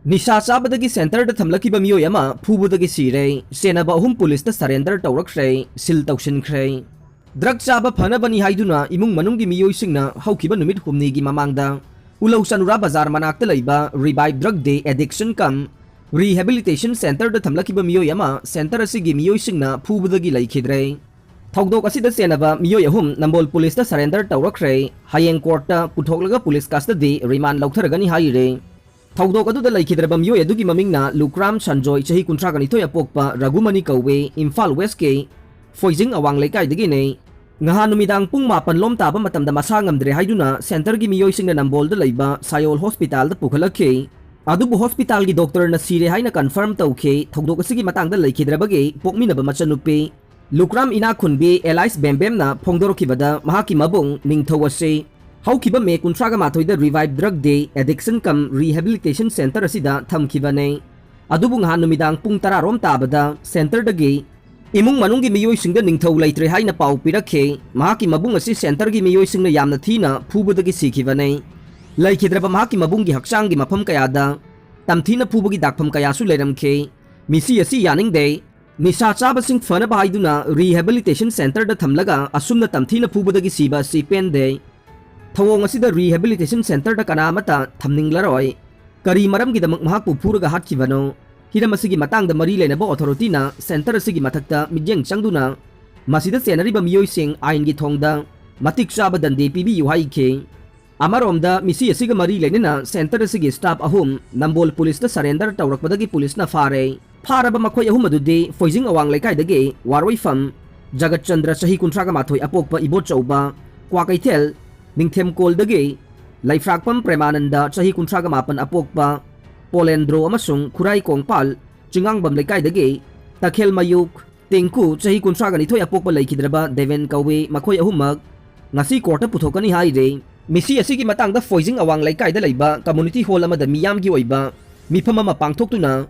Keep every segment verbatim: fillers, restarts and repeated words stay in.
ꯅꯤꯁꯥ ꯆꯥꯕꯗꯒꯤ centreꯗ ꯊꯝꯂꯛꯈꯤꯕ ꯃꯤꯑꯣꯏ ꯑꯃ ꯐꯨꯕꯗꯒꯤ ꯁꯤꯔꯦ꯫ ꯁꯦꯟꯅꯕ ꯑꯍꯨꯝ policeꯇ surrender ꯇꯧꯔꯛꯈ꯭ꯔꯦ, seal ꯇꯧꯁꯤꯟꯈ꯭ꯔꯦ꯫ Drug ꯆꯥꯕ ꯐꯅꯕꯅꯤ ꯍꯥꯏꯗꯨꯅ ꯏꯃꯨꯡ ꯃꯅꯨꯡꯒꯤ ꯃꯤꯑꯣꯏꯁꯤꯡꯅ ꯍꯧꯈꯤꯕ ꯅꯨꯃꯤꯠ ꯍꯨꯝꯅꯤꯒꯤ ꯃꯃꯥꯡꯗ ꯎꯂꯧ ꯆꯅꯨꯔꯥ ꯕꯖꯥꯔ ꯃꯅꯥꯛꯇ ꯂꯩꯕ Revive Drug Day Addiction cum Rehabilitation Centreꯗ ꯊꯝꯂꯛꯈꯤꯕ ꯃꯤꯑꯣꯏ ꯑꯃ center ꯑꯁꯤꯒꯤ ꯃꯤꯑꯣꯏꯁꯤꯡꯅ ꯐꯨꯕꯗꯒꯤ ꯂꯩꯈꯤꯗ꯭ꯔꯦ꯫ ꯊꯧꯗꯣꯛ ꯑꯁꯤꯗ ꯆꯦꯟꯅꯕ ꯃꯤꯑꯣꯏ ꯑꯍꯨꯝ ꯅꯝꯕꯣꯜ policeꯇ surrender ꯇꯧꯔꯛꯈ꯭ꯔꯦ꯫ ꯍꯌꯦꯡ courtꯇ ꯄꯨꯊꯣꯛꯂꯒ police custody remand ꯂꯧꯊꯔꯒꯅꯤ ꯍꯥꯏꯔꯤ꯫ ꯊꯧꯗꯣꯛ ꯑꯗꯨꯗ ꯂꯩꯈꯤꯗ꯭ꯔꯕ ꯃꯤꯑꯣꯏ ꯑꯗꯨꯒꯤ ꯃꯃꯤꯡꯅ ꯂꯨꯀ꯭ꯔꯥꯝ ꯁꯟꯖꯣꯏ, ꯆꯍꯤ ꯀꯨꯟꯊ꯭ꯔꯥꯒ ꯅꯤꯊꯣꯏ ꯑꯄꯣꯛꯄ ꯔꯘꯨꯃꯅꯤ ꯀꯧꯏ, ꯏꯝꯐꯥꯜ Westꯀꯤ ꯐꯣꯏꯖꯤꯡ ꯑꯋꯥꯡ ꯂꯩꯀꯥꯏꯗꯒꯤꯅꯤ꯫ ꯉꯍꯥꯟ ꯅꯨꯃꯤꯗꯥꯡ ꯄꯨꯡ ꯃꯥꯄꯟ ꯂꯣꯝ ꯇꯥꯕ ꯃꯇꯝꯗ ꯃꯁꯥ ꯉꯝꯗ꯭ꯔꯦ ꯍꯥꯏꯗꯨꯅ centreꯒꯤ ꯃꯤꯑꯣꯏꯁꯤꯡꯅ ꯅꯝꯕꯣꯜꯗ ꯂꯩꯕ ꯁꯥꯌꯣꯜ hospitalꯗ ꯄꯨꯈꯠꯂꯛꯈꯤ꯫ ꯑꯗꯨꯕꯨ hospitalꯒꯤ doctorꯅ ꯁꯤꯔꯦ ꯍꯥꯏꯅ confirm ꯇꯧꯈꯤ꯫ ꯊꯧꯗꯣꯛ ꯑꯁꯤꯒꯤ ꯃꯇꯥꯡꯗ ꯂꯩꯈꯤꯗ꯭ꯔꯕꯒꯤ ꯄꯣꯛꯃꯤꯟꯅꯕ ꯃꯆꯟꯅꯨꯄꯤ ꯂꯨꯀ꯭ꯔꯥꯝ ꯏꯅꯥꯛꯈꯨꯟꯕꯤ ꯑꯦꯂꯥꯏꯁ ꯕꯦꯝꯕꯦꯝꯅ ꯐꯣꯡꯗꯣꯔꯛꯈꯤꯕꯗ, ꯃꯍꯥꯛꯀꯤ ꯃꯕꯨꯡ ꯅꯤꯡꯊꯧ ꯑꯁꯤ ꯍꯧꯈꯤꯕ ꯃꯦ ꯀꯨꯟꯊ꯭ꯔꯥꯒ ꯃꯥꯊꯣꯏꯗ Revive Drug Day Addiction cum Rehabilitation Centre ꯑꯁꯤꯗ ꯊꯝꯈꯤꯕꯅꯤ꯫ ꯑꯗꯨꯕꯨ ꯉꯍꯥꯟ ꯅꯨꯃꯤꯗꯥꯡ ꯄꯨꯡ ꯇꯔꯥ ꯔꯣꯝ ꯇꯥꯕꯗ centreꯗꯒꯤ ꯏꯃꯨꯡ ꯃꯅꯨꯡꯒꯤ ꯃꯤꯑꯣꯏꯁꯤꯡꯗ ꯅꯤꯡꯊꯧ ꯂꯩꯇ꯭ꯔꯦ ꯍꯥꯏꯅ ꯄꯥꯎ ꯄꯤꯔꯛꯈꯤ꯫ ꯃꯍꯥꯛꯀꯤ ꯃꯕꯨꯡ ꯑꯁꯤ centreꯒꯤ ꯃꯤꯑꯣꯏꯁꯤꯡꯅ ꯌꯥꯝꯅ ꯊꯤꯅ ꯐꯨꯕꯗꯒꯤ ꯁꯤꯈꯤꯕꯅꯤ꯫ ꯂꯩꯈꯤꯗ꯭ꯔꯕ ꯃꯍꯥꯛꯀꯤ ꯃꯕꯨꯡꯒꯤ ꯍꯛꯆꯥꯡꯒꯤ ꯃꯐꯝ ꯀꯌꯥꯗ ꯇꯝꯊꯤꯅ ꯐꯨꯕꯒꯤ ꯗꯥꯛꯐꯝ ꯀꯌꯥꯁꯨ ꯂꯩꯔꯝꯈꯤ꯫ ꯃꯤꯁꯤ ꯑꯁꯤ ꯌꯥꯅꯤꯡꯗꯦ꯫ ꯅꯤꯁꯥ ꯆꯥꯕꯁꯤꯡ ꯐꯅꯕ ꯍꯥꯏꯗꯨꯅ Rehabilitation Centreꯗ ꯊꯝꯂꯒ ꯑꯁꯨꯝꯅ ꯇꯝꯊꯤꯅ ꯐꯨꯕꯗꯒꯤ ꯁꯤꯕ ꯑꯁꯤ ꯄꯦꯟꯗꯦ꯫ ꯊꯧꯑꯣꯡ ꯑꯁꯤꯗ Rehabilitation Centreꯗ ꯀꯅꯥ ꯑꯃꯠꯇ ꯊꯝꯅꯤꯡꯂꯔꯣꯏ꯫ ꯀꯔꯤ ꯃꯔꯝꯒꯤꯗꯃꯛ ꯃꯍꯥꯛꯄꯨ ꯐꯨꯔꯒ ꯍꯥꯠꯈꯤꯕꯅꯣ? ꯍꯤꯔꯝ ꯑꯁꯤꯒꯤ ꯃꯇꯥꯡꯗ ꯃꯔꯤ ꯂꯩꯅꯕ authorityꯅ centre ꯑꯁꯤꯒꯤ ꯃꯊꯛꯇ ꯃꯤꯠꯌꯦꯡ ꯆꯪꯗꯨꯅ ꯃꯁꯤꯗ ꯆꯦꯟꯅꯔꯤꯕ ꯃꯤꯑꯣꯏꯁꯤꯡ ꯑꯥꯏꯟꯒꯤ ꯊꯣꯡꯗ ꯃꯇꯤꯛ ꯆꯥꯕ ꯗꯟꯗꯤ ꯄꯤꯕꯤꯌꯨ ꯍꯥꯏꯈꯤ꯫ ꯑꯃꯔꯣꯝꯗ, ꯃꯤꯁꯤ ꯑꯁꯤꯒ ꯃꯔꯤ ꯂꯩꯅꯅ centre ꯑꯁꯤꯒꯤ staff ꯑꯍꯨꯝ ꯅꯝꯕꯣꯜ policeꯇ surrender ꯇꯧꯔꯛꯄꯗꯒꯤ policeꯅ ꯐꯥꯔꯦ꯫ ꯐꯥꯔꯕ ꯃꯈꯣꯏ ꯑꯍꯨꯝ ꯑꯗꯨꯗꯤ ꯐꯣꯏꯖꯤꯡ ꯑꯋꯥꯡ ꯂꯩꯀꯥꯏꯗꯒꯤ ꯋꯥꯔꯣꯏꯐꯝ ꯖꯒꯠꯆꯟꯗ꯭ꯔ, ꯆꯍꯤ ꯀꯨꯟꯊ꯭ꯔꯥꯒ ꯃꯥꯊꯣꯏ ꯑꯄꯣꯛꯄ ꯏꯕꯣꯆꯧꯕ, ꯀ꯭ꯋꯥꯀꯩꯊꯦꯜ ꯅꯤꯡꯊꯦꯝꯀꯣꯜꯗꯒꯤ ꯂꯩꯐ꯭ꯔꯥꯛꯄꯝ ꯄ꯭ꯔꯦꯃꯥꯅꯟꯗ, ꯆꯍꯤ ꯀꯨꯟꯊ꯭ꯔꯥꯒ ꯃꯥꯄꯟ ꯑꯄꯣꯛꯄ ꯄꯣꯂꯦꯟꯗ꯭ꯔꯣ ꯑꯃꯁꯨꯡ ꯈꯨꯔꯥꯏ ꯀꯣꯡꯄꯥꯜ ꯆꯤꯡꯉꯥꯡꯕꯝ ꯂꯩꯀꯥꯏꯗꯒꯤ ꯇꯈꯦꯜꯃꯌꯨꯛ ꯇꯦꯡꯀꯨ, ꯆꯍꯤ ꯀꯨꯟꯊ꯭ꯔꯥꯒ ꯅꯤꯊꯣꯏ ꯑꯄꯣꯛꯄ ꯂꯩꯈꯤꯗ꯭ꯔꯕ ꯗꯦꯕꯦꯟ ꯀꯧꯏ꯫ ꯃꯈꯣꯏ ꯑꯍꯨꯝꯃꯛ ꯉꯁꯤ courtꯇ ꯄꯨꯊꯣꯛꯀꯅꯤ ꯍꯥꯏꯔꯤ꯫ ꯃꯤꯁꯤ ꯑꯁꯤꯒꯤ ꯃꯇꯥꯡꯗ ꯐꯣꯏꯖꯤꯡ ꯑꯋꯥꯡ ꯂꯩꯀꯥꯏꯗ ꯂꯩꯕ community hall ꯑꯃꯗ ꯃꯤꯌꯥꯝꯒꯤ ꯑꯣꯏꯕ ꯃꯤꯐꯝ ꯑꯃ ꯄꯥꯡꯊꯣꯛꯇꯨꯅ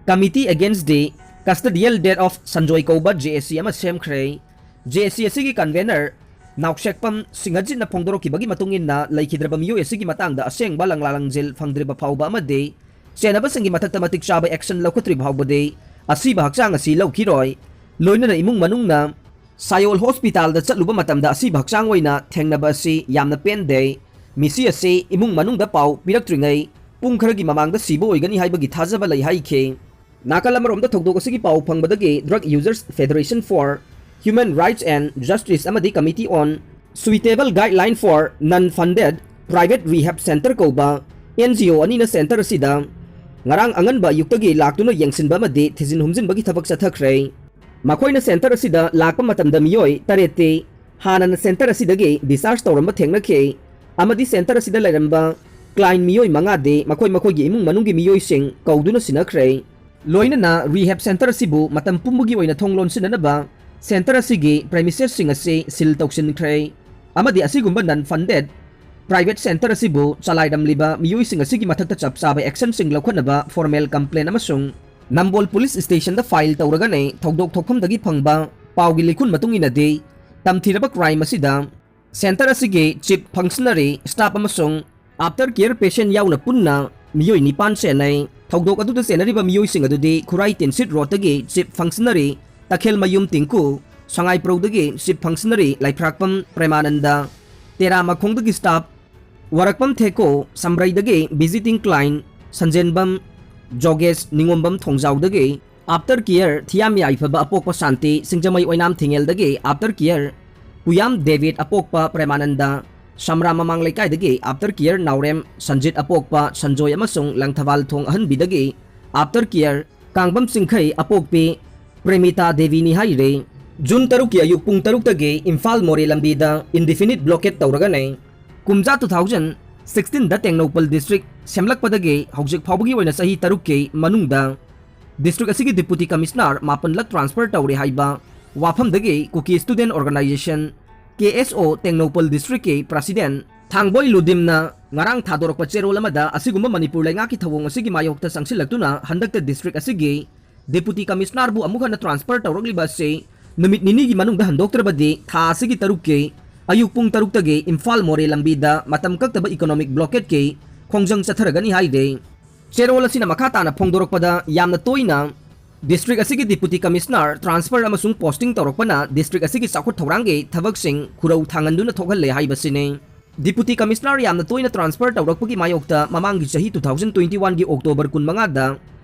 Committee Against the Custodial Death of Sanjoy ꯀꯧꯕ JAC ꯑꯃ ꯁꯦꯝꯈ꯭ꯔꯦ꯫ JAC ꯑꯁꯤꯒꯤ convener ꯅꯥꯎꯁꯦꯛꯄꯝ ꯁꯤꯡꯍꯖꯤꯠꯅ ꯐꯣꯡꯗꯣꯔꯛꯈꯤꯕꯒꯤ ꯃꯇꯨꯡ ꯏꯟꯅ, ꯂꯩꯈꯤꯗ꯭ꯔꯕ ꯃꯤꯑꯣꯏ ꯑꯁꯤꯒꯤ ꯃꯇꯥꯡꯗ ꯑꯁꯦꯡꯕ ꯂꯪꯂꯥ ꯂꯪꯖꯦꯜ ꯐꯪꯗ꯭ꯔꯤꯕ ꯐꯥꯎꯕ ꯑꯃꯗꯤ ꯆꯦꯟꯅꯕꯁꯤꯡꯒꯤ ꯃꯊꯛꯇ ꯃꯇꯤꯛ ꯆꯥꯕ action ꯂꯧꯈꯠꯇ꯭ꯔꯤ ꯐꯥꯎꯕꯗꯤ ꯑꯁꯤꯕ ꯍꯛꯆꯥꯡ ꯑꯁꯤ ꯂꯧꯈꯤꯔꯣꯏ꯫ ꯂꯣꯏꯅꯅ ꯏꯃꯨꯡ ꯃꯅꯨꯡꯅ ꯁꯥꯌꯣꯜ ꯍꯣꯁꯄꯤꯇꯥꯜꯗ ꯆꯠꯂꯨꯕ ꯃꯇꯝꯗ ꯑꯁꯤꯕ ꯍꯛꯆꯥꯡ ꯑꯣꯏꯅ ꯊꯦꯡꯅꯕ ꯑꯁꯤ ꯌꯥꯝꯅ ꯄꯦꯟꯗꯦ꯫ ꯃꯤꯁꯤ ꯑꯁꯤ ꯏꯃꯨꯡ ꯃꯅꯨꯡꯗ ꯄꯥꯎ ꯄꯤꯔꯛꯇ꯭ꯔꯤꯉꯩ ꯄꯨꯡ ꯈꯔꯒꯤ ꯃꯃꯥꯡꯗ ꯁꯤꯕ ꯑꯣꯏꯒꯅꯤ ꯍꯥꯏꯕꯒꯤ ꯊꯥꯖꯕ ꯂꯩ ꯍꯥꯏꯈꯤ꯫ ꯅꯥꯀꯜ ꯑꯃꯔꯣꯝꯗ ꯊꯧꯗꯣꯛ ꯑꯁꯤꯒꯤ ꯄꯥꯎ ꯐꯪꯕꯗꯒꯤ Drug Users Federation for Human Rights and Justice ꯑꯃꯗꯤ Committee on Suitable Guideline for Non-Funded Private Rehab Center ꯀꯧꯕ N G O ꯑꯅꯤꯅ center ꯑꯁꯤꯗ ꯉꯔꯥꯡ ꯑꯉꯟꯕ ꯑꯌꯨꯛꯇꯒꯤ ꯂꯥꯛꯇꯨꯅ ꯌꯦꯡꯁꯤꯟꯕ ꯑꯃꯗꯤ ꯊꯤꯖꯤꯟ ꯍꯨꯝꯖꯤꯟꯕꯒꯤ ꯊꯕꯛ ꯆꯠꯊꯈ꯭ꯔꯦ꯫ ꯃꯈꯣꯏꯅ center ꯑꯁꯤꯗ ꯂꯥꯛꯄ ꯃꯇꯝꯗ ꯃꯤꯑꯣꯏ ꯇꯔꯦꯠꯇꯤ ꯍꯥꯟꯅꯅ center ꯑꯁꯤꯗꯒꯤ discharge ꯇꯧꯔꯝꯕ ꯊꯦꯡꯅꯈꯤ ꯑꯃꯗꯤ center ꯑꯁꯤꯗ ꯂꯩꯔꯝꯕ client ꯃꯤꯑꯣꯏ ꯃꯉꯥꯗꯤ ꯃꯈꯣꯏ ꯃꯈꯣꯏꯒꯤ ꯏꯃꯨꯡ ꯃꯅꯨꯡꯒꯤ ꯃꯤꯑꯣꯏꯁꯤꯡ ꯀꯧꯗꯨꯅ ꯁꯤꯟꯅꯈ꯭ꯔꯦ꯫ ꯂꯣꯏꯅꯅ rehab center ꯑꯁꯤꯕꯨ ꯃꯇꯝ ꯄꯨꯝꯕꯒꯤ ꯑꯣꯏꯅ ꯊꯣꯡ ꯂꯣꯟꯁꯤꯟꯅꯅꯕ center ꯑꯁꯤꯒꯤ premises ꯁꯤꯡ ꯑꯁꯤ seal ꯇꯧꯁꯤꯟꯈ꯭ꯔꯦ ꯑꯃꯗꯤ ꯑꯁꯤꯒꯨꯝꯕ non-funded private center ꯑꯁꯤꯕꯨ ꯆꯂꯥꯏꯔꯝꯂꯤꯕ ꯃꯤꯑꯣꯏꯁꯤꯡ ꯑꯁꯤꯒꯤ ꯃꯊꯛꯇ ꯆꯞ ꯆꯥꯕ action ꯁꯤꯡ ꯂꯧꯈꯠꯅꯕ formal complaint ꯑꯃꯁꯨꯡ ꯅꯝꯕꯣꯜ police station ꯗ file ꯇꯧꯔꯒꯅꯤ꯫ ꯊꯧꯗꯣꯛ ꯊꯣꯛꯐꯝꯗꯒꯤ ꯐꯪꯕ ꯄꯥꯎꯒꯤ ꯂꯤꯈꯨꯟ ꯃꯇꯨꯡ ꯏꯟꯅꯗꯤ, ꯇꯝꯊꯤꯔꯕ crime ꯑꯁꯤꯗ center ꯑꯁꯤꯒꯤ chief functionary, staff ꯑꯃꯁꯨꯡ after care patient ꯌꯥꯎꯅ ꯄꯨꯟꯅ ꯃꯤꯑꯣꯏ ꯅꯤꯄꯥꯟ ꯆꯦꯟꯅꯩ꯫ ꯊꯧꯗꯣꯛ ꯑꯗꯨꯗ ꯆꯦꯟꯅꯔꯤꯕ ꯃꯤꯑꯣꯏꯁꯤꯡ ꯑꯗꯨꯗꯤ ꯈꯨꯔꯥꯏ Tinsid ꯔꯣꯗꯇꯒꯤ chief functionary ꯇꯈꯦꯜꯃꯌꯨꯝ ꯇꯤꯡꯀꯨ, ꯁꯉꯥꯏꯄ꯭ꯔꯧꯗꯒꯤ chief functionary ꯂꯩꯐ꯭ꯔꯥꯛꯄꯝ ꯄ꯭ꯔꯦꯃꯥꯅꯟꯗ, ꯇꯦꯔꯥ ꯃꯈꯣꯡꯗꯒꯤ staff ꯋꯥꯔꯛꯄꯝ ꯊꯦꯀꯣ, ꯁꯝꯕ꯭ꯔꯩꯗꯒꯤ visiting client ꯁꯟꯖꯦꯟꯕꯝ ꯖꯣꯒꯦꯁ, ꯅꯤꯉꯣꯝꯕꯝ ꯊꯣꯡꯖꯥꯎꯗꯒꯤ after care ꯊꯤꯌꯥꯝ ꯌꯥꯏꯐꯕ ꯑꯄꯣꯛꯄ ꯁꯥꯟꯇꯤ, ꯁꯤꯡꯖꯃꯩ ꯑꯣꯏꯅꯥꯝ ꯊꯤꯉꯦꯜꯗꯒꯤ after care ꯀꯨꯌꯥꯝ ꯗꯦꯕꯤꯠ ꯑꯄꯣꯛꯄ ꯄ꯭ꯔꯦꯃꯥꯅꯟꯗ, ꯁꯝꯔꯥ ꯃꯃꯥꯡ ꯂꯩꯀꯥꯏꯗꯒꯤ after care ꯅꯥꯎꯔꯦꯝ ꯁꯟꯖꯤꯠ ꯑꯄꯣꯛꯄ ꯁꯟꯖꯣꯏ ꯑꯃꯁꯨꯡ ꯂꯪꯊꯕꯥꯜ ꯊꯣꯡ ꯑꯍꯟꯕꯤꯗꯒꯤ after care ꯀꯥꯡꯕꯝ ꯆꯤꯡꯈꯩ ꯑꯄꯣꯛꯄꯤ ꯄ꯭ꯔꯦꯃꯤꯇꯥ ꯗꯦꯕꯤꯅꯤ ꯍꯥꯏꯔꯤ꯫ ꯖꯨꯟ ꯇꯔꯨꯛꯀꯤ ꯑꯌꯨꯛ ꯄꯨꯡ ꯇꯔꯨꯛꯇꯒꯤ ꯏꯝꯐꯥꯜ ꯃꯣꯔꯦ ꯂꯝꯕꯤꯗ indefinite blockade ꯇꯧꯔꯒꯅꯤ꯫ ꯀꯨꯝꯖꯥ two thousand sixteen ꯗ ꯇꯦꯡꯅꯧꯄꯜ district ꯁꯦꯝꯂꯛꯄꯗꯒꯤ ꯍꯧꯖꯤꯛ ꯐꯥꯎꯕꯒꯤ ꯑꯣꯏꯅ ꯆꯍꯤ ꯇꯔꯨꯛꯀꯤ ꯃꯅꯨꯡꯗ district ꯑꯁꯤꯒꯤ deputy commissioner ꯃꯥꯄꯟꯂꯛ transfer ꯇꯧꯔꯦ ꯍꯥꯏꯕ ꯋꯥꯐꯝꯗꯒꯤ Kuki Student Organisation, K S O, Tengnoupal district ꯀꯤ president ꯊꯥꯡꯕꯣꯏ ꯂꯨꯗꯤꯝꯅ ꯉꯔꯥꯡ ꯊꯥꯗꯣꯔꯛꯄ ꯆꯦꯔꯣꯜ ꯑꯃꯗ ꯑꯁꯤꯒꯨꯝꯕ ꯃꯅꯤꯄꯨꯔ ꯂꯩꯉꯥꯛꯀꯤ ꯊꯧꯑꯣꯡ ꯑꯁꯤꯒꯤ ꯃꯥꯌꯣꯛꯇ ꯆꯪꯁꯤꯜꯂꯛꯇꯨꯅ ꯍꯟꯗꯛꯇ district ꯑꯁꯤꯒꯤ deputy commissioner ꯕꯨ ꯑꯃꯨꯛ ꯍꯟꯅ transfer ꯇꯧꯔꯛꯂꯤꯕ ꯑꯁꯤ ꯅꯨꯃꯤꯠ ꯅꯤꯅꯤꯒꯤ ꯃꯅꯨꯡꯗ ꯍꯟꯗꯣꯛꯇ꯭ꯔꯕꯗꯤ ꯊꯥ ꯑꯁꯤꯒꯤ ꯇꯔꯨꯛꯀꯤ ꯑꯌꯨꯛ ꯄꯨꯡ ꯇꯔꯨꯛꯇꯒꯤ ꯏꯝꯐꯥꯜ ꯃꯣꯔꯦ ꯂꯝꯕꯤꯗ ꯃꯇꯝ ꯀꯛꯇꯕ economic blockade ꯀꯤ ꯈꯣꯡꯖꯪ ꯆꯠꯊꯔꯒꯅꯤ ꯍꯥꯏꯔꯤ꯫ ꯆꯦꯔꯣꯜ ꯑꯁꯤꯅ ꯃꯈꯥ ꯇꯥꯅ ꯐꯣꯡꯗꯣꯔꯛꯄꯗ, ꯌꯥꯝꯅ ꯇꯣꯏꯅ district ꯑꯁꯤꯒꯤ Deputy Commissioner transfer ꯑꯃꯁꯨꯡ posting ꯇꯧꯔꯛꯄꯅ district ꯑꯁꯤꯒꯤ ꯆꯥꯎꯈꯠ ꯊꯧꯔꯥꯡꯒꯤ ꯊꯕꯛꯁꯤꯡ ꯈꯨꯔꯧ ꯊꯥꯡꯍꯟꯗꯨꯅ ꯊꯣꯛꯍꯜꯂꯦ ꯍꯥꯏꯕꯁꯤꯅꯤ꯫ Deputy Commissioner ꯌꯥꯝꯅ ꯇꯣꯏꯅ transfer ꯇꯧꯔꯛꯄꯒꯤ ꯃꯥꯌꯣꯛꯇ ꯃꯃꯥꯡꯒꯤ ꯆꯍꯤ two thousand twenty one ꯒꯤ October ꯀꯨꯟꯃꯉꯥꯗ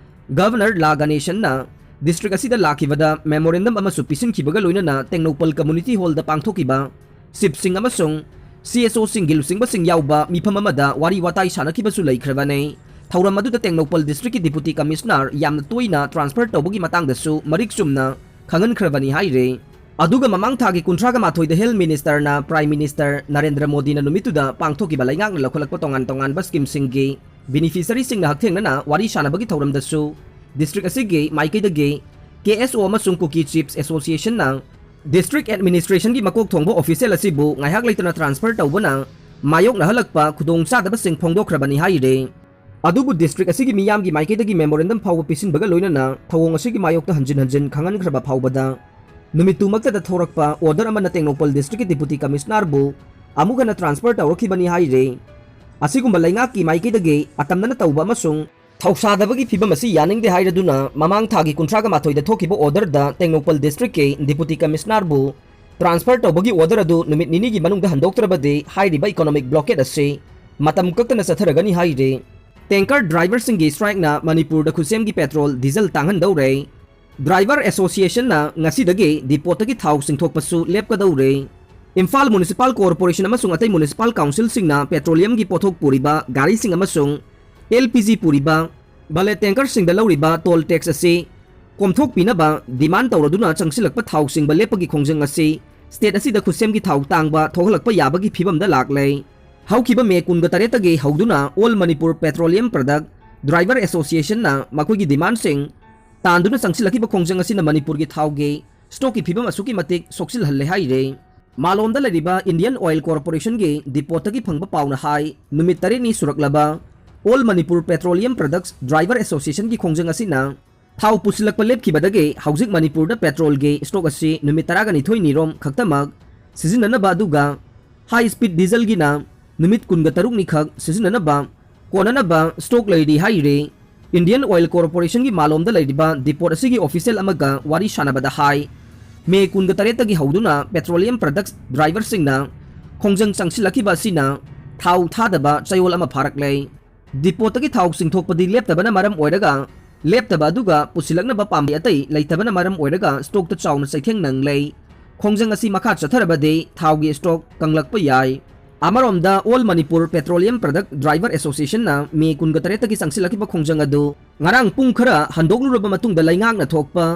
Governor ꯂꯥ ꯒꯅꯦꯁꯟꯅ district ꯑꯁꯤꯗ ꯂꯥꯛꯈꯤꯕꯗ memorandum ꯑꯃꯁꯨ ꯄꯤꯁꯤꯟꯈꯤꯕꯒ ꯂꯣꯏꯅꯅ ꯇꯦꯡꯅꯧꯄꯜ Community Hallꯗ ꯄꯥꯡꯊꯣꯛꯈꯤꯕ chiefꯁꯤꯡ ꯑꯃꯁꯨꯡ C S Oꯁꯤꯡꯒꯤ ꯂꯨꯆꯤꯡꯕꯁꯤꯡ ꯌꯥꯎꯕ ꯃꯤꯐꯝ ꯑꯃꯗ ꯋꯥꯔꯤ ꯋꯥꯇꯥꯏ ꯁꯥꯟꯅꯈꯤꯕꯁꯨ ꯂꯩꯈ꯭ꯔꯕꯅꯤ꯫ ꯊꯧꯔꯝ ꯑꯗꯨꯗ ꯇꯦꯡꯅꯧꯄꯜ districtꯀꯤ Deputy Commissioner ꯌꯥꯝꯅ ꯇꯣꯏꯅ transfer ꯇꯧꯕꯒꯤ ꯃꯇꯥꯡꯗꯁꯨ ꯃꯔꯤꯛ ꯆꯨꯝꯅ ꯈꯪꯍꯟꯈ꯭ꯔꯕꯅꯤ ꯍꯥꯏꯔꯤ꯫ ꯑꯗꯨꯒ ꯃꯃꯥꯡ ꯊꯥꯒꯤ ꯀꯨꯟꯊ꯭ꯔꯥꯒ ꯃꯥꯊꯣꯏꯗ Health Ministerꯅ Prime Minister ꯅꯔꯦꯟꯗ꯭ꯔ ꯃꯣꯗꯤꯅ ꯅꯨꯃꯤꯠꯇꯨꯗ ꯄꯥꯡꯊꯣꯛꯈꯤꯕ ꯂꯩꯉꯥꯛꯅ ꯂꯧꯈꯠꯂꯛꯄ ꯇꯣꯉꯥꯟ ꯇꯣꯉꯥꯟꯕ schemeꯁꯤꯡꯒꯤ beneficiaryꯁꯤꯡꯅ ꯍꯛꯊꯦꯡꯅꯅ ꯋꯥꯔꯤ ꯁꯥꯟꯅꯕꯒꯤ ꯊꯧꯔꯝꯗꯁꯨ district ꯑꯁꯤꯒꯤ ꯃꯥꯏꯀꯩꯗꯒꯤ K S O ꯑꯃꯁꯨꯡ Kuki Chiefs Associationꯅ district administrationꯒꯤ ꯃꯀꯣꯛ ꯊꯣꯡꯕ official ꯑꯁꯤꯕꯨ ꯉꯥꯏꯍꯥꯛ ꯂꯩꯇꯅ transfer ꯇꯧꯕꯅ ꯃꯥꯌꯣꯛꯅꯍꯜꯂꯛꯄ ꯈꯨꯗꯣꯡꯆꯥꯗꯕꯁꯤꯡ ꯐꯣꯡꯗꯣꯛꯈ꯭ꯔꯕꯅꯤ ꯍꯥꯏꯔꯤ꯫ ꯑꯗꯨꯕꯨ district ꯑꯁꯤꯒꯤ ꯃꯤꯌꯥꯝꯒꯤ ꯃꯥꯏꯀꯩꯗꯒꯤ memorandum ꯐꯥꯎꯕ ꯄꯤꯁꯤꯟꯕꯒ ꯂꯣꯏꯅꯅ ꯊꯧꯑꯣꯡ ꯑꯁꯤꯒꯤ ꯃꯥꯌꯣꯛꯇ ꯍꯟꯖꯤꯟ ꯍꯟꯖꯤꯟ ꯈꯪꯍꯟꯈ꯭ꯔꯕ ꯐꯥꯎꯕꯗ, ꯅꯨꯃꯤꯠꯇꯨꯃꯛꯇꯗ ꯊꯣꯔꯛꯄ order ꯑꯃꯅ ꯇꯦꯡꯅꯧꯄꯜ districtꯀꯤ Deputy Commissionerꯕꯨ ꯑꯃꯨꯛ ꯍꯟꯅ transfer ꯇꯧꯔꯛꯈꯤꯕꯅꯤ ꯍꯥꯏꯔꯤ꯫ ꯑꯁꯤꯒꯨꯝꯕ ꯂꯩꯉꯥꯛꯀꯤ ꯃꯥꯏꯀꯩꯗꯒꯤ ꯑꯇꯝꯅꯅ ꯇꯧꯕ ꯑꯃꯁꯨꯡ ꯊꯧꯁꯥꯗꯕꯒꯤ ꯐꯤꯕꯝ ꯑꯁꯤ ꯌꯥꯅꯤꯡꯗꯦ ꯍꯥꯏꯔꯗꯨꯅ, ꯃꯃꯥꯡ ꯊꯥꯒꯤ ꯀꯨꯟꯊ꯭ꯔꯥꯒ ꯃꯥꯊꯣꯏꯗ ꯊꯣꯛꯈꯤꯕ orderꯗ ꯇꯦꯡꯅꯧꯄꯜ districtꯀꯤ Deputy Commissionerꯕꯨ transfer ꯇꯧꯕꯒꯤ order ꯑꯗꯨ ꯅꯨꯃꯤꯠ ꯅꯤꯅꯤꯒꯤ ꯃꯅꯨꯡꯗ ꯍꯟꯗꯣꯛꯇ꯭ꯔꯕꯗꯤ, ꯍꯥꯏꯔꯤꯕ economic blockade ꯑꯁꯤ ꯃꯇꯝ ꯀꯛꯇꯅ ꯆꯠꯊꯔꯒꯅꯤ ꯍꯥꯏꯔꯤ꯫ Tanker driverꯁꯤꯡꯒꯤ strikeꯅ ꯃꯅꯤꯄꯨꯔꯗ ꯈꯨꯠꯁꯦꯝꯒꯤ petrol, diesel ꯇꯥꯡꯍꯟꯗꯧꯔꯦ꯫ Driver Associationꯅ ꯉꯁꯤꯗꯒꯤ depotꯇꯒꯤ ꯊꯥꯎ ꯆꯤꯡꯊꯣꯛꯄꯁꯨ ꯂꯦꯞꯀꯗꯧꯔꯦ꯫ ꯏꯝꯐꯥꯜ Municipal Corporation ꯑꯃꯁꯨꯡ ꯑꯇꯩ municipal councilꯁꯤꯡꯅ petroleumꯒꯤ ꯄꯣꯠꯊꯣꯛ ꯄꯨꯔꯤꯕ ꯒꯥꯔꯤꯁꯤꯡ ꯑꯃꯁꯨꯡ L P G ꯄꯨꯔꯤꯕ bullet tankerꯁꯤꯡꯗ ꯂꯧꯔꯤꯕ toll tax ꯑꯁꯤ ꯀꯣꯝꯊꯣꯛꯄꯤꯅꯕ demand ꯇꯧꯔꯗꯨꯅ ꯆꯪꯁꯤꯜꯂꯛꯄ ꯊꯥꯎ ꯆꯤꯡꯕ ꯂꯦꯞꯄꯒꯤ ꯈꯣꯡꯖꯪ ꯑꯁꯤ state ꯑꯁꯤꯗ ꯈꯨꯠꯁꯦꯝꯒꯤ ꯊꯥꯎ ꯇꯥꯡꯕ ꯊꯣꯛꯍꯜꯂꯛꯄ ꯌꯥꯕꯒꯤ ꯐꯤꯕꯝꯗ ꯂꯥꯛꯂꯦ꯫ ꯍꯧꯈꯤꯕ May ꯀꯨꯟꯒ ꯇꯔꯦꯠꯇꯒꯤ ꯍꯧꯗꯨꯅ All Manipur Petroleum Product Driver Associationꯅ ꯃꯈꯣꯏꯒꯤ demandꯁꯤꯡ ꯇꯥꯟꯗꯨꯅ ꯆꯪꯁꯤꯜꯂꯛꯈꯤꯕ ꯈꯣꯡꯖꯪ ꯑꯁꯤꯅ ꯃꯅꯤꯄꯨꯔꯒꯤ ꯊꯥꯎꯒꯤ stockꯀꯤ ꯐꯤꯕꯝ ꯑꯁꯨꯛꯀꯤ ꯃꯇꯤꯛ ꯁꯣꯛꯆꯤꯜꯍꯜꯂꯦ ꯍꯥꯏꯔꯦ꯫ ꯃꯥꯂꯣꯝꯗ ꯂꯩꯔꯤꯕ Indian Oil Corporationꯒꯤ depotꯇꯒꯤ ꯐꯪꯕ ꯄꯥꯎꯅ ꯍꯥꯏ, ꯅꯨꯃꯤꯠ ꯇꯔꯦꯠꯅꯤ ꯁꯨꯔꯛꯂꯕ All Manipur Petroleum Products Driver Associationꯒꯤ ꯈꯣꯡꯖꯪ ꯑꯁꯤꯅ ꯊꯥꯎ ꯄꯨꯁꯤꯜꯂꯛꯄ ꯂꯦꯞꯈꯤꯕꯗꯒꯤ ꯍꯧꯖꯤꯛ ꯃꯅꯤꯄꯨꯔꯗ petrolꯒꯤ stock ꯑꯁꯤ ꯅꯨꯃꯤꯠ ꯇꯔꯥꯒ ꯅꯤꯊꯣꯏꯅꯤꯔꯣꯝ ꯈꯛꯇꯃꯛ ꯁꯤꯖꯤꯟꯅꯅꯕ, ꯑꯗꯨꯒ high speed dieselꯒꯤꯅ ꯅꯨꯃꯤꯠ ꯀꯨꯟꯒ ꯇꯔꯨꯛꯅꯤ ꯈꯛ ꯁꯤꯖꯤꯟꯅꯅꯕ ꯀꯣꯟꯅꯅꯕ ꯁ꯭ꯇꯣꯛ ꯂꯩꯔꯤ ꯍꯥꯏꯔꯤ꯫ ꯏꯟꯗꯤꯌꯟ ꯑꯣꯏꯜ ꯀꯣꯔꯄꯣꯔꯦꯁꯟꯒꯤ ꯃꯥꯂꯣꯝꯗ ꯂꯩꯔꯤꯕ ꯗꯤꯄꯣꯠ ꯑꯁꯤꯒꯤ ꯑꯣꯐꯤꯁꯤꯌꯦꯜ ꯑꯃꯒ ꯋꯥꯔꯤ ꯁꯥꯟꯅꯕꯗ ꯍꯥꯏ꯫ ꯃꯦ ꯀꯨꯟꯒ ꯇꯔꯦꯠꯇꯒꯤ ꯍꯧꯗꯨꯅ ꯄꯦꯇ꯭ꯔꯣꯂꯤꯌꯝ ꯄ꯭ꯔꯗꯛꯁ ꯗ꯭ꯔꯥꯏꯚꯔꯁꯤꯡꯅ ꯈꯣꯡꯖꯪ ꯆꯪꯁꯤꯜꯂꯛꯈꯤꯕ ꯑꯁꯤꯅ ꯊꯥꯎ ꯊꯥꯗꯕ ꯆꯌꯣꯜ ꯑꯃ ꯐꯥꯔꯛꯂꯦ꯫ ꯗꯤꯄꯣꯠꯇꯒꯤ ꯊꯥꯎ ꯆꯤꯡꯊꯣꯛꯄꯗꯤ ꯂꯦꯞꯇꯕꯅ ꯃꯔꯝ ꯑꯣꯏꯔꯒ, ꯂꯦꯞꯇꯕ ꯑꯗꯨꯒ ꯄꯨꯁꯤꯜꯂꯛꯅꯕ ꯄꯥꯝꯕꯩ ꯑꯇꯩ ꯂꯩꯇꯕꯅ ꯃꯔꯝ ꯑꯣꯏꯔꯒ ꯁ꯭ꯇꯣꯛꯇ ꯆꯥꯎꯅ ꯆꯩꯊꯦꯡ ꯅꯪꯂꯦ꯫ ꯈꯣꯡꯖꯪ ꯑꯁꯤ ꯃꯈꯥ ꯆꯠꯊꯔꯕꯗꯤ ꯊꯥꯎꯒꯤ ꯁ꯭ꯇꯣꯛ ꯀꯪꯂꯛꯄ ꯌꯥꯏ꯫ ꯑꯃꯔꯣꯝꯗ, all Manipur petroleum product driver ꯑꯦꯁꯣꯁꯤꯌꯦꯁꯟꯅ ꯃꯦ ꯀꯨꯟꯒ ꯇꯔꯦꯠꯇꯒꯤ ꯆꯪꯁꯤꯜꯂꯛꯈꯤꯕ ꯈꯣꯡꯖꯪ ꯑꯗꯨ ꯉꯔꯥꯡ ꯄꯨꯡ ꯈꯔ ꯍꯟꯗꯣꯛꯂꯨꯔꯕ ꯃꯇꯨꯡꯗ ꯂꯩꯉꯥꯛꯅ ꯊꯣꯛꯄ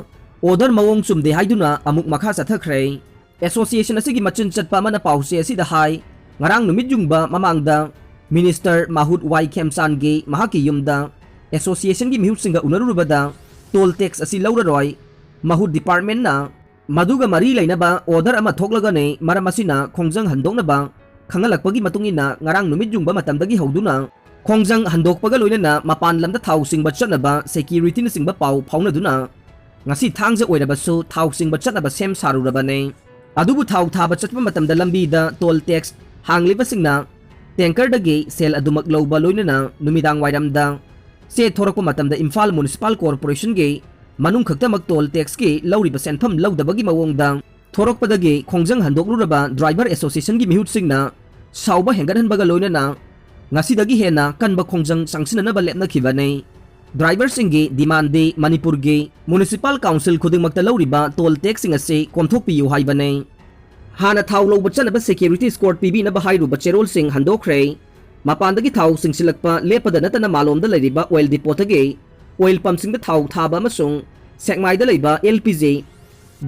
ꯑꯣꯔꯗꯔ ꯃꯑꯣꯡ ꯆꯨꯝꯗꯦ ꯍꯥꯏꯗꯨꯅ ꯑꯃꯨꯛ ꯃꯈꯥ ꯆꯠꯊꯈ꯭ꯔꯦ꯫ ꯑꯦꯁꯣꯁꯤꯌꯦꯁꯟ ꯑꯁꯤꯒꯤ ꯃꯆꯤꯟ ꯆꯠꯄ ꯑꯃꯅ ꯄꯥꯎꯆꯦ ꯑꯁꯤꯗ ꯍꯥꯏ, ꯉꯔꯥꯡ ꯅꯨꯃꯤꯠ ꯌꯨꯡꯕ ꯃꯃꯥꯡꯗ ꯃꯤꯅꯤꯁꯇꯔ ꯃꯥꯍꯨꯠ ꯋꯥꯏ ꯈꯦꯝꯆꯥꯟꯒꯤ ꯃꯍꯥꯛꯀꯤ ꯌꯨꯝꯗ ꯑꯦꯁꯣꯁꯤꯌꯦꯁꯟꯒꯤ ꯃꯤꯍꯨꯠꯁꯤꯡꯒ ꯎꯅꯔꯨꯔꯕꯗ ꯇꯣꯜ ꯇꯦꯛꯁ ꯑꯁꯤ ꯂꯧꯔꯔꯣꯏ, ꯃꯥꯍꯨꯠ ꯗꯤꯄꯥꯔꯠꯃꯦꯟꯅ ꯃꯗꯨꯒ ꯃꯔꯤ ꯂꯩꯅꯕ ꯑꯣꯔꯗꯔ ꯑꯃ ꯊꯣꯛꯂꯒꯅꯤ꯫ ꯃꯔꯝ ꯑꯁꯤꯅ ꯈꯣꯡꯖꯪ ꯍꯟꯗꯣꯛꯅꯕ ꯈꯪꯍꯜꯂꯛꯄꯒꯤ ꯃꯇꯨꯡ ꯏꯟꯅ ꯉꯔꯥꯡ ꯅꯨꯃꯤꯠ ꯌꯨꯡꯕ ꯃꯇꯝꯗꯒꯤ ꯍꯧꯗꯨꯅ ꯈꯣꯡꯖꯪ ꯍꯟꯗꯣꯛꯄꯒ ꯂꯣꯏꯅꯅ ꯃꯄꯥꯟ ꯂꯝꯗ ꯊꯥꯎ ꯆꯤꯡꯕ ꯆꯠꯅꯕ ꯁꯦꯀ꯭ꯌꯨꯔꯤꯇꯤꯅꯆꯤꯡꯕ ꯄꯥꯎ ꯐꯥꯎꯅꯗꯨꯅ ꯉꯁꯤ ꯊꯥꯡꯖ ꯑꯣꯏꯔꯕꯁꯨ ꯊꯥꯎ ꯆꯤꯡꯕ ꯆꯠꯅꯕ ꯁꯦꯝ ꯁꯥꯔꯨꯔꯕꯅꯤ꯫ ꯑꯗꯨꯕꯨ ꯊꯥꯎ ꯊꯥꯕ ꯆꯠꯄ ꯃꯇꯝꯗ ꯂꯝꯕꯤꯗ ꯇꯣꯜ ꯇꯦꯛꯁ ꯍꯥꯡꯂꯤꯕꯁꯤꯡꯅ ꯇꯦꯡꯀꯔꯗꯒꯤ ꯁꯦꯜ ꯑꯗꯨꯃꯛ ꯂꯧꯕ ꯂꯣꯏꯅꯅ ꯅꯨꯃꯤꯗꯥꯡ ꯋꯥꯏꯔꯝꯗ ꯆꯦ ꯊꯣꯔꯛꯄ ꯃꯇꯝꯗ ꯏꯝꯐꯥꯜ ꯃꯨꯅꯤꯁꯤꯄꯥꯜ ꯀꯣꯔꯄꯣꯔꯦꯁꯟꯒꯤ ꯃꯅꯨꯡ ꯈꯛꯇꯃꯛ ꯇꯣꯜ ꯇꯦꯛꯁꯀꯤ ꯂꯧꯔꯤꯕ ꯁꯦꯟꯐꯝ ꯂꯧꯗꯕꯒꯤ ꯃꯑꯣꯡꯗ ꯊꯣꯔꯛꯄꯗꯒꯤ ꯈꯣꯡꯖꯪ ꯍꯟꯗꯣꯛꯂꯨꯔꯕ ꯗ꯭ꯔꯥꯏꯚꯔ ꯑꯦꯁꯣꯁꯤꯌꯦꯁꯟꯒꯤ ꯃꯤꯍꯨꯠꯁꯤꯡꯅ ꯁꯥꯎꯕ ꯍꯦꯟꯒꯠꯍꯟꯕꯒ ꯂꯣꯏꯅꯅ ꯉꯁꯤꯗꯒꯤ ꯍꯦꯟꯅ ꯀꯟꯕ ꯈꯣꯡꯖꯪ ꯆꯪꯁꯤꯟꯅꯅꯕ ꯂꯦꯞꯅꯈꯤꯕꯅꯤ꯫ ꯗ꯭ꯔꯥꯏꯚꯔꯁꯤꯡꯒꯤ ꯗꯤꯃꯥꯟꯗꯤ ꯃꯅꯤꯄꯨꯔꯒꯤ ꯃꯨꯅꯤꯁꯤꯄꯥꯜ ꯀꯥꯎꯟꯁꯤꯜ ꯈꯨꯗꯤꯡꯃꯛꯇ ꯂꯧꯔꯤꯕ ꯇꯣꯜ ꯇꯦꯛꯁꯁꯤꯡ ꯑꯁꯤ ꯀꯣꯝꯊꯣꯛꯄꯤꯌꯨ ꯍꯥꯏꯕꯅꯤ꯫ ꯍꯥꯟꯅ ꯊꯥꯎ ꯂꯧꯕ ꯆꯠꯅꯕ ꯁꯦꯀ꯭ꯌꯨꯔꯤꯇꯤ ꯏꯁꯀꯣꯔꯠ ꯄꯤꯕꯤꯅꯕ ꯍꯥꯏꯔꯨꯕ ꯆꯦꯔꯣꯜꯁꯤꯡ ꯍꯟꯗꯣꯛꯈ꯭ꯔꯦ꯫ ꯃꯄꯥꯟꯗꯒꯤ ꯊꯥꯎ ꯆꯤꯡꯁꯤꯜꯂꯛꯄ ꯂꯦꯞꯄꯗ ꯅꯠꯇꯅ ꯃꯥꯂꯣꯝꯗ ꯂꯩꯔꯤꯕ ꯑꯣꯏꯜ ꯗꯤꯄꯣꯠꯇꯒꯤ ꯑꯣꯏꯜ ꯄꯝꯁꯤꯡꯗ ꯊꯥꯎ ꯊꯥꯕ ꯑꯃꯁꯨꯡ ꯁꯦꯛꯃꯥꯏꯗ ꯂꯩꯕ ꯑꯦꯜ ꯄꯤ ꯖꯤ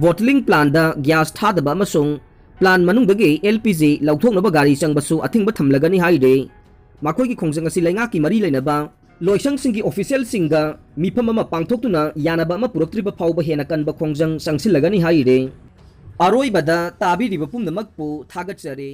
ꯕꯣꯇꯂꯤꯡ ꯄ꯭ꯂꯥꯟꯗ ꯒ꯭ꯌꯥꯁ ꯊꯥꯗꯕ ꯑꯃꯁꯨꯡ ꯄ꯭ꯂꯥꯟ ꯃꯅꯨꯡꯗꯒꯤ ꯑꯦꯜ ꯄꯤ ꯖꯤ ꯂꯧꯊꯣꯛꯅꯕ ꯒꯥꯔꯤ ꯆꯪꯕꯁꯨ ꯑꯊꯤꯡꯕ ꯊꯝꯂꯒꯅꯤ ꯍꯥꯏꯔꯤ꯫ ꯃꯈꯣꯏꯒꯤ ꯈꯣꯡꯖꯪ ꯑꯁꯤ ꯂꯩꯉꯥꯛꯀꯤ ꯃꯔꯤ ꯂꯩꯅꯕ ꯂꯣꯏꯁꯪꯁꯤꯡꯒꯤ ꯑꯣꯐꯤꯁꯤꯌꯦꯜꯁꯤꯡꯒ ꯃꯤꯐꯝ ꯑꯃ ꯄꯥꯡꯊꯣꯛꯇꯨꯅ ꯌꯥꯅꯕ ꯑꯃ ꯄꯨꯔꯛꯇ꯭ꯔꯤꯕ ꯐꯥꯎꯕ ꯍꯦꯟꯅ ꯀꯟꯕ ꯈꯣꯡꯖꯪ ꯆꯪꯁꯤꯜꯂꯒꯅꯤ ꯍꯥꯏꯔꯤ꯫ ꯑꯔꯣꯏꯕꯗ ꯇꯥꯕꯤꯔꯤꯕ ꯄꯨꯝꯅꯃꯛꯄꯨ ꯊꯥꯒꯠꯆꯔꯤ꯫